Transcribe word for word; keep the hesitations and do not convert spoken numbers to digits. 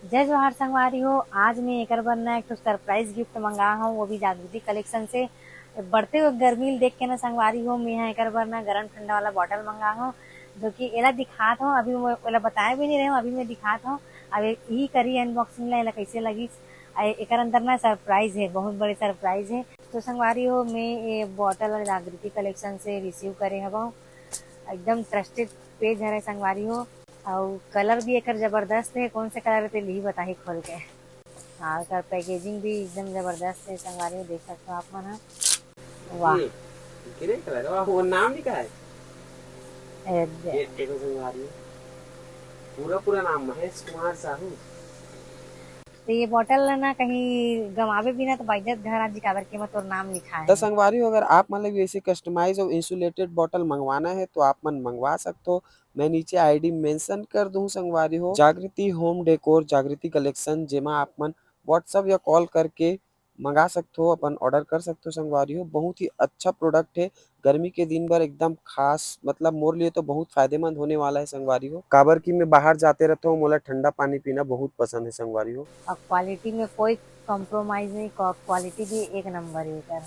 जय जोहार संगवारी हो, आज मैं एकर बर ना एक ठो सरप्राइज गिफ्ट मंगा हूँ, वो भी जागृति कलेक्शन से। बढ़ते हुए गर्मी ल देख के ना संगवारी हो, मैं यहाँ एकर बर ना गरम ठंडा वाला बॉटल मंगा हूँ, जो कि एला दिखात हूँ। अभी मैं एला बताए भी नहीं रहे हूँ, अभी मैं दिखात हूँ। अब ए-, यही करी अनबॉक्सिंग ला, एला कैसे लगी। आ, एकर अंदर ना सरप्राइज है, बहुत बड़े सरप्राइज है। तो संगवारी हो, मैं ये बॉटल जागृति कलेक्शन से रिसीव करे हवं। एकदम ट्रस्टेड पेज हरे संगवारी हो। अउ कलर भी एकर जबरदस्त है, कौन से कलर है ते लिही बताही खोल के। हाँ, एकर पैकेजिंग भी एकदम जबरदस्त है संगवारी हो, देख सकते हो आप मन ह। वाह। हम्म, ग्रे कलर, वाह, वो नाम भी का है? ए, दे। ये देखो संगवारी हो, पूरा पूरा नाम महेश कुमार साहू। तो ये बॉटल ला ना कहीं गंवाबे भी ना तो बाइज्जत घर आ जी, काबर के एमा तोर नाम लिखा है। तो संगवारी हो, अगर आप मन ला भी ऐसे कस्टमाइज और इंसुलेटेड बॉटल मंगवाना है तो आप मन मंगवा सकते हो। मैं नीचे आईडी मेंशन कर दूं संगवारी हो, जागृति होम डेकोर, जागृति कलेक्शन, जेमा आप मन WhatsApp या कॉल करके मंगा सकते हो, अपन ऑर्डर कर सकते हो संगवारी हो। बहुत ही अच्छा प्रोडक्ट है, गर्मी के दिन बर एकदम खास, मतलब मोर लिए तो बहुत फायदेमंद होने वाला है संगवारी हो, काबर कि मैं बाहर जाते रहता हूँ, मोला ठंडा पानी पीना बहुत पसंद है संगवारी हो। और क्वालिटी में कोई कॉम्प्रोमाइज नहीं, क्वा-, क्वालिटी भी एक नंबर है एकर।